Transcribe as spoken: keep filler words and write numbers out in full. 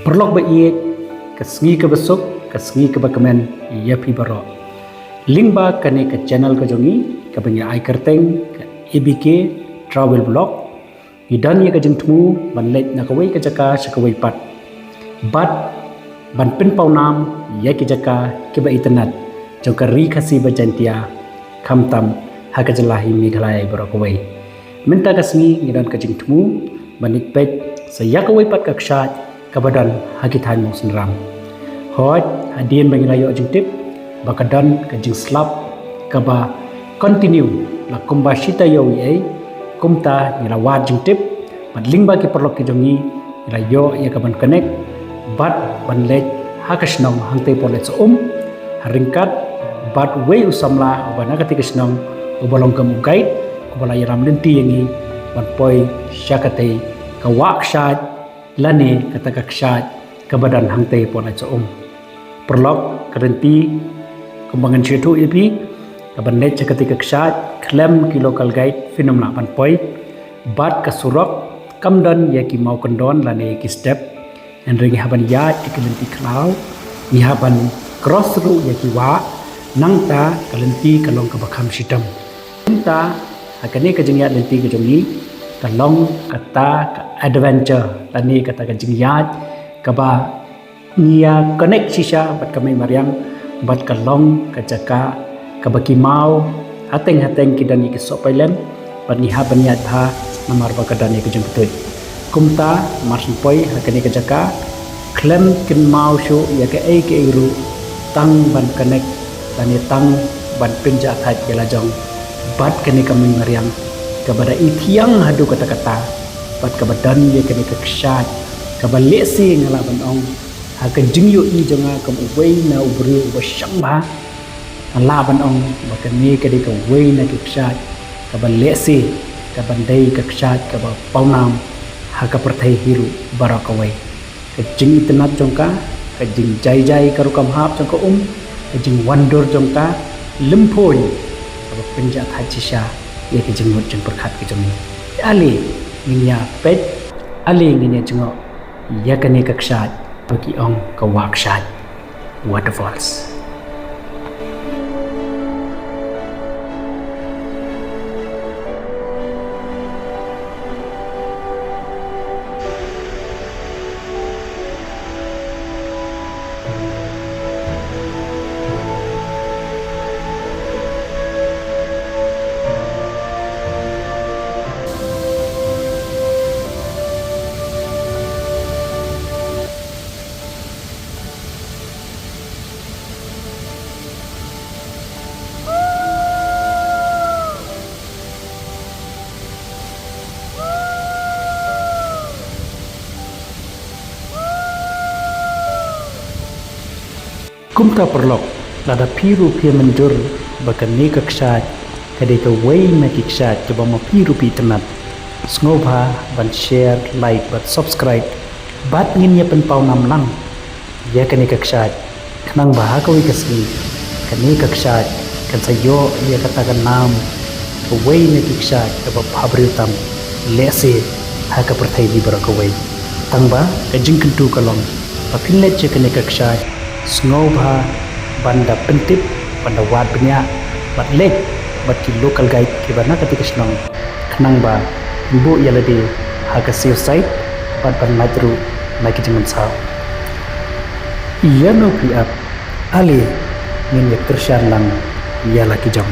Paralok ba ïeit, ka sngi kaba suk, ka sngi kaba kmen ïa phi baroh. Lyngba kane ka channel ka jong ngi, kaba ngi ai kyrteng ka A B K Travel Vlog, ngi don ïa ka jingthmu ban leit na kawei ka jaka sha kawei pat, bad ban pynpawnam ïa ki jaka kiba itynnad jong ka Ri Khasi bad Jaiñtia, khamtam ha ka jylla hi Meghalaya baroh kawei. Mynta ka sngi ngi don ka jingthmu ban leit peit sa ïa kawei pat ka kshaid kaba don ha ki thaiñ Mawsynram. Hooid, hadien ba ngi la ïoh jingtip ba ka don ka jingslap kaba continue la kumba shi taïew eiei, kumta ngi la wad jingtip bad lyngba ki paralok ki jong ngi, ngi la ïoh ïa ka ban connect bad ban leit ha ka shnong hangtei por leit sha um, ha ryngkat bad wei u samla uba na katei ka shnong, uba long kum u guide, uba la ïalam lynti ïa ngi ban poi sha katei ka wah kshaid lane kata ka kshaid kaba don hangtei por leit sha um. Paralok, ka lynti kumba ngan shu ïathuh ïa phi, ka ban leit sha katei ka kshaid khlem ki local guide phin ym lah ban poi. Bad ka surok kam don ïa ki maw kyndon lane ki step. Hynrei ngi hap ban ïaid ïa ki lynti khlaw, ngi hap ban cross ruh ïa ki wah, nangta ka lynti ka long kaba kham shitom. Kumta ha kane ka jingïaid lynti ka jong ngi, ka long kata ka adventure lane kata ka jingïaid kaba ngi ïa connect shisha bad ka mei mariang, bad ka long ka jaka kaba ki maw hateng hateng ki don ïa ki sohpailem, bad ngi hap ban ïaid bha namar ba ka don ïa ka jingpynthuit. Kumta mar shu poi ha kane ka jaka, khlem kynmaw shuh ïa kaei kaei ruh, tang ban connect lane tang ban pynjahthait ïa la jong bad kane ka mei mariang kaba da ithiang haduh katta katta, bad kaba don ïa kane ka kshaid kaba lehse nga lah ban ong, ha ka jingïohi jong nga kum uwei na u briew uba shang bha, nga lah ban ong ba kane ka dei kawei na ki kshaid kaba lehse ka ban dei ka kshaid kaba pawnam ha ka pyrthei hi ruh baroh kawei. Ka jingitynnad jong ka, ka jingjai jai ka rukom hap jong ka um, ka jingwandur jong ka, lymphoiñ kaba pynjahthait shisha ïa ka jingmut jingpyrkhat ka jong ngi. Ale ngin ïa peit, ale ngin ïa jngoh ïa kane ka kshaid ba ki ong ka wah kshaid, waterfalls. Kumta paralok, lada phi ruh phi mynjur ba kane ka kshaid ka dei kawei na ki kshaid kaba ma phi ruh phi itynnad, sngewbha ban share, like bad subscribe, bad ngin ïa pynpawnam lang ïa kane ka kshaid, khnang ba ha kawei ka sngi kane ka kshaid kan sa ïoh ïa kata ka nam kawei na ki kshaid kaba bha briew tam, lehse ha ka pyrthei hi baroh kawei. Tangba ka jingkyntu ka long, ba phin leit sha kane ka kshaid, sngewbha ban da pyntip, ban da wad bniah, bad leit bad ki local guide kiba na katei ka shnong, khnang ba phin buh ïa lade ha ka safe side bad ban lait ruh na ki jingmynsaw. Ïa no phi ap, ale ngin ïa kyrshan lang ïa la ki jong.